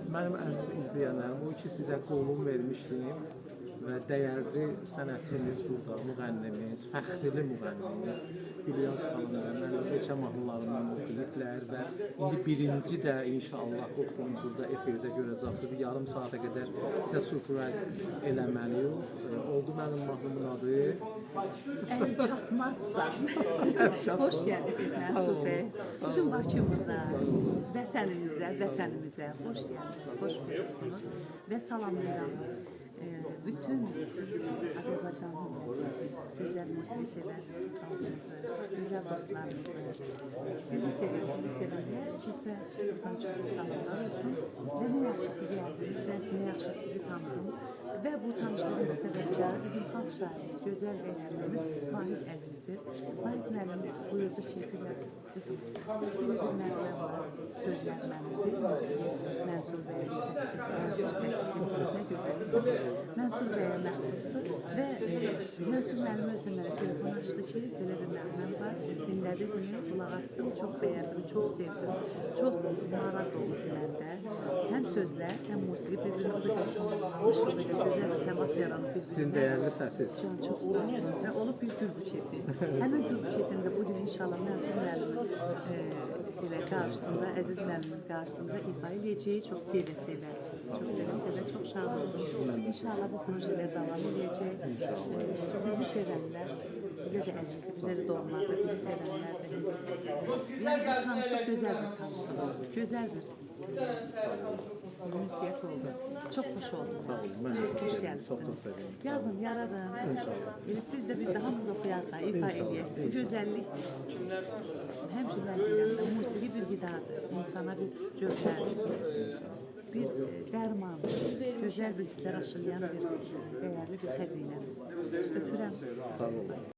Mənim əziz izləyənlərim, o ki sizə qolum vermişdim və dəyərli sənətçimiz burada, müğənnimiz, fəxrili müğənnimiz Gülyaz xanım və mənim neçə mahnılarımdan oxuyublar və indi birinci də inşallah oxuyun burada efirdə görəcəksiniz. Bir yarım saata qədər sizə sürpriz eləməliyik. Oldu mənim mahnımın adı. Əl çatmazsa. Çatmaz. Hoş geldiniz Mənsur Bey. Bizim Bakımıza, vətənimizə, vətənimizə hoş gəlmisiniz, hoş bulmuşsunuz və salamlayıram. Bütün Azərbaycan millətimizi, gözəl musiqi sevər xalqımızı, gözəl dostlarımızı, sizi sevən, bizi sevən hər kəsə buradan çox salamlar olsun. Və nə yaxşı ki gəldiniz, və nə yaxşı sizi tanıdım. Və bu tanışlığın da səbəbkarı bizim xalq şairimiz, gözəl dəyərlimiz Vahid Əzizdir. Vahid müəllim buyurdu ki, Güləz, qızım, bəs belə bir nəğməm var, sözlər mənimdir, musiqi Mənsur bəyin səssiz, Mənsur səssiz, nə gözəlsiniz. Mənsur bəyə məxsusdur və Mənsur müəllim özü də mənə telefon açdı ki, belə bir nəğməm var, dinlədiniz, qulaq astım, çox bəyəndim, çox sevdim, çox maraq oldu məndə. Həm sözlər, həm musiqi bir-birini o qədər tamamlamış, o qədər gözəl bir təmas yaranıb bir-birinə. Sizin dəyərli səsiz. Can, çox sağ olun. Və olub bir gül buketi. Həmin gül buketini də bugün inşallah Mənsur müəllimin belə qarşısında, əziz müəllimin qarşısında ifa eləyəcəyik. Çox sevə-sevə, çox sevə-sevə, çox şad oldum. İnşallah bu projelər davam eləyəcək. Sizi sevənlər bizə də əzizdir, bizə də doğmadır, bizi sevənlər də indi. Yəni bu tanışlıq gözəl bir tanışlıq oldu. Gözəl bir ünsiyyət oldu. Çox xoş oldu. Sağ olun, mən də çox Xoş sevindim, gəlmisiniz. çox-çox sevindim. Yazın, yaradın. İnşallah. Elə siz də biz də hamımız oxuyaq da, ifa İnşallah, eləyək. Bu inşallah. gözəllik həmişə mən deyirəm də, musiqi bir qidadır, insana bir cövhərdir, bir dərmandır, gözəl bir hisslər aşılayan bir dəyərli bir xəzinəmizdir. Öpürəm. Sağ olun.